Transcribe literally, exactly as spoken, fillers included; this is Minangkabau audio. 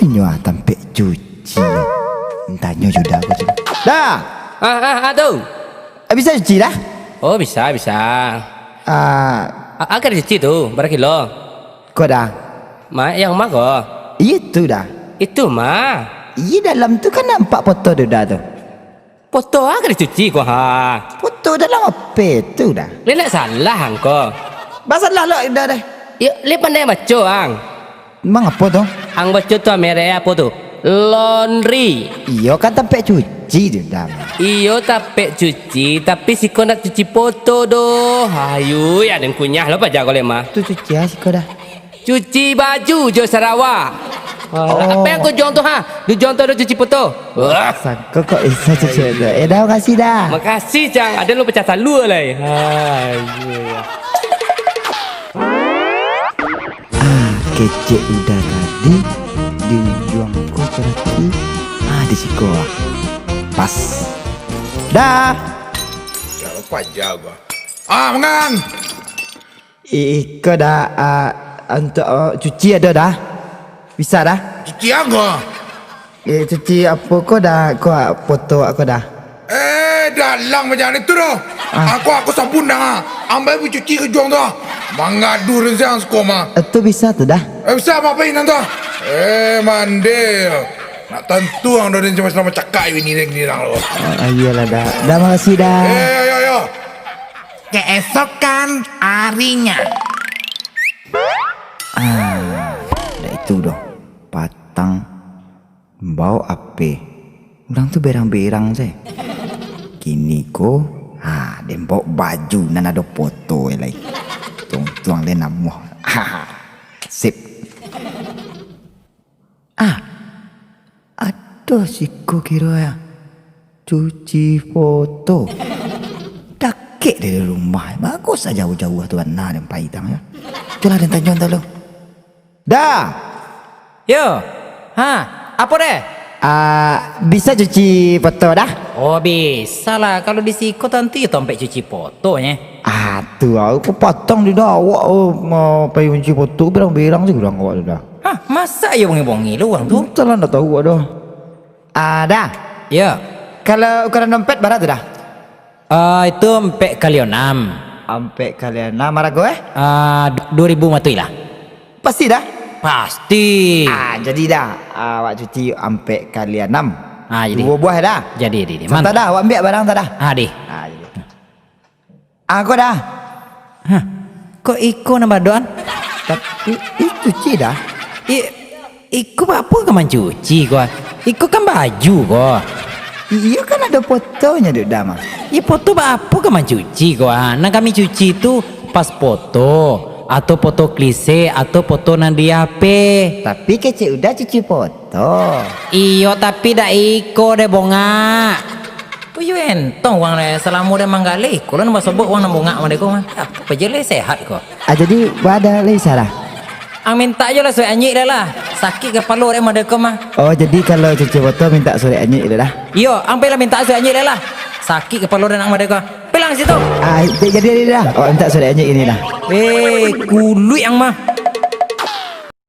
Inyo ah tampek cuci. Tanyo jo Da ko tu. Da! Ah, ah, ah, tu. Ah, bisa cuci Da? Oh, bisa, bisa. Ah. A-, a ka dicuci tu, bara kilo? Ko Da. Ma, yang ma ko? Iyo tu Da. Itu ma. Iyo, dalam tu kan nampak foto tu Da tu. Foto a ka dicuci ko ha? Foto dalam H P tu Da. Lai nak salah ang ko? Basalah lo Da deh. Yo, lai pandai baco ang? Mangapo tu? Ang baco tu merek apo tu? Laundry. Iyo kan tampek cuci tu Da. Iyo tampek cuci, tapi siko nak cuci foto doh. Ayo, ya den kunyah lo paja ko lai mah. Tu cuci a siko Da. Cuci baju jo sarawa. Alah, oh. Apo yang tujuan tu ha? Tujuan tu ado cuci foto. Wah. Sangko kok bisa cuci foto. Eh, Da, makasih Da. Makasih, Cang. Ado lo pacah salua lai. Hai. Ah, kecek Uda tadi di ujuang ko berarti. Ah, di siko. Pas. Da. Siapa aja gua. Ah, mangan. I-, iko Da, ah, untuk, oh, cuci ado Da? Bisa Da? Cuci apo? Eh, cuci apo ko Da, ko, ah, foto ko Da? Eh, dalang macam itu doh. Ah. Aku, aku sabun dah. Ambil pergi cuci ka ujuang tu. Mangadu rinsiang suko mah. Itu bisa tu Da? Eh, bisa apo-apo inang tu? Eh, mandeh. Nak tantu ang doh den cuma salamo cakak ini, ini, ini, lo. Oh, iyolah Da. Da, makasih Da. Eh, yo, yo, yo. Keesokan harinya. Ah, dak itu doh. Patang baok H P. Urang tu berang-berang se. Kini ko, ha, den baok baju nan ado foto e lai. Tuang-tuang den namuah. Ha, sip. Ah, ado siko kiro yo cuci foto. Dakek dari rumah, bagus jauah-jauah tu bana den pai tang yo. Itulah den tanyo tadi lo. Da! Yo, ha, apo deh? Ah, bisa cuci foto Da? Oh, bisa lah. Kalau di siko tantu yo tampek cuci fotonyo. Ah, tu, aku patang di Da, awak, oh, ma-, pai cuci foto, berang-berang se urang awak tu Da. Hah, masak iyo bongi-bongi lo urang tu? Entahlah, ndak tahu awak doh. Ah, Da. Yo. Kalau ukuran dompet bara tu Da? Ah, itu ampek kali anam. Ampek kali anam, harago eh? Ah, duo ribu matuih lah. Pasti Da? Pasti. Ah, jadi Da. Ah, awak cuci ampek kali anam. Ah, jadi. Duo buah Da? Jadi, jadi, jadi. Santa Da, awak ambiak barang tu Da? Ah, di. Ah, jadi. Ah, ko Da. Hah, kok iko nan badoan? Tapi, ih, cuci Da. I-, iko baapo ka mancuci ko? Iko kan baju ko. Iyo kan ado fotonyo dek Da mah. Iyo foto baapo ka mancuci ko? Ah, nan kami cuci tu pas foto, atau foto klise, atau foto nan di H P. Tapi kecek Uda cuci foto. Iyo, tapi dak iko deh, bongak. Puyo entong wang deh, salamo deh manggaleh, ko lah nan basobok wang nan bongak mah deh ko mah. Apo je leh sehat ko. Ah, jadi, baa Da lai salah? Ang mintak jo lah suek anyik deh lah. Sakik kapalo deh mah deh ko mah. Oh, jadi kalau cuci foto mintak suek anyik deh Da? Iyo, ang pai lah mintak suek anyik deh lah. Sakik kapalo deh ang mah deh ko. Pai lah situ. Ah, jadi, jadi Da. Oh, mintak suek anyik ini Da. Eh, kuluik ang mah.